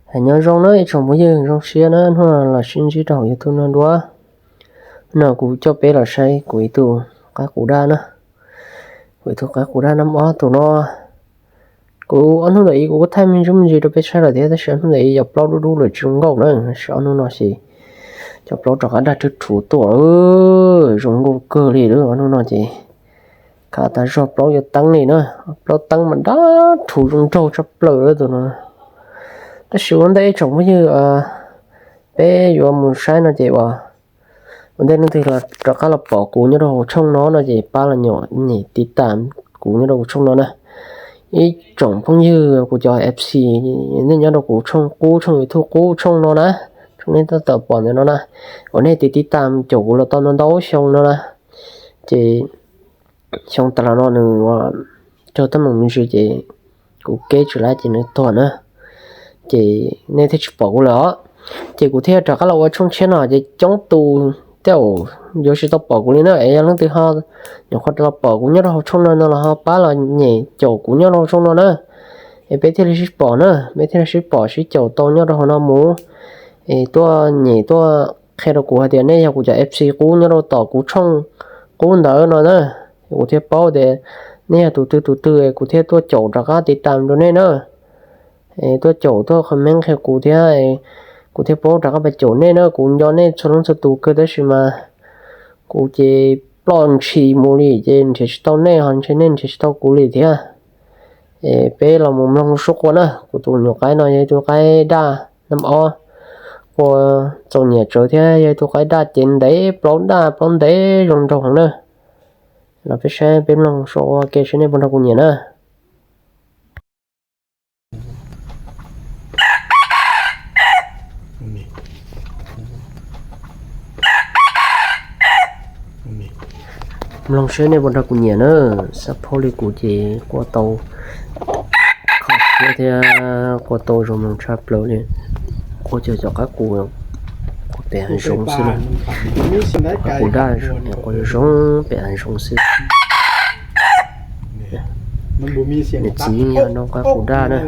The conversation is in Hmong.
Hais nyob zoo na ib tsoom phooj ywg, zoo siab na hnub no los sib ntsib rau hauv YouTube no dua. No kuv coj peb los saib kuv ib tug qaib qus daj na. Kuv ib tug qaib qus daj nab ob tus no, kuv ob hnub ntawm ib kuv kuj thaij me ntsis me ntsis rau peb saib lawm thiab, tab sis ob hnub ntawm ib cov plaub dub dub lawm tsis zoo nkauj na, tab sis ob hnub no ces cov plaub rov qab daj rhuv rhuv tuaj lawm, zoo nkauj kawg li lawm. Ob hnub no ces kav tas zog plaub yuav teeb li na, plaub teeb mas daj rhuv zoo nraug tshaj plaws lawm tus no. Tab sis ua ntej ib tsoom phooj ywg, peb yuav mus saib no ces uas ua ntej leej twg rov qab los pom kuv nyob rau hauv tshooj no no ces pab los nyem tiv tam kuv nyob rau kuv tshooj no na. Ib tsoom phooj ywg kuv cov FC, nej nyob rau kuv tshooj qub, tshooj YouTube qub tshooj no na, tshooj nej tab tom pom ntawm no na, uas nej tiv tiv tam caum kuv los tau ntau ntau xyoo no na, ces xyoo tas los no nws ua raug teeb meem me ntsis ces kuv keb tsis lab ces nws tuag na, ces nej thiaj tsis pom kuv lawm os. Ces kuv thiaj rov qab los ua tshooj tshiab no ces coob tus tej zaum yuav tsis tau pom kuv li na. Es yog leej twg ho nyuam qhuav los pom kuv nyob rau hauv tshooj no no los ho pab los nyem caum kuv nyob rau hauv tshooj no na, es peb thiaj li sib pom na, peb thiaj li sib pom sib caum tau nyob rau hauv no mus. Es tuaj nyem tuaj qhia rau kuv hais tias nej yog kuv cov FC qub nyob rau tom kuv tshooj qub ntawd no na. Kuv thiaj paub tias nej yog tus twg tus twg es kuv thiaj tuaj caum rov qab tiv tam rau nej na. Es tuaj caum tuaj comment qhia kuv thiab, kuv thiaj paub rov qab pab caum nej na. Kuv nco nej txhua leej txhua tus kawg tab sis mas kuv ces ploj ntshis mus li ces nrhiav tsis tau nej ho ntshe nej nrhiav tsis tau kuv li thiab. Es peb los mus mloog sub qua na. Kuv tus nyuam qaib no yog ib tug qaib daj nab ob, qua txaus nyiam tsawv thiab, yog ib tug qaib daj cev ntev, plaub daj plaub ntev zoo nraug heev na. Los peb saib peb mloog sub qua ke saib nej puas nrog kuv nyiam na. Mloog seb nej puas nrog kuv nyiam na. Xab phob li kuv ces qua tau kho siab thiab qua tau zoo mloog tshaj plaws li. Qua cov cov qab qus, qua pem hav zoov xwb na. Qab qus daj, qua zoo pem hav zoov xwb. Nws txiv yeej yog no qab qus daj na.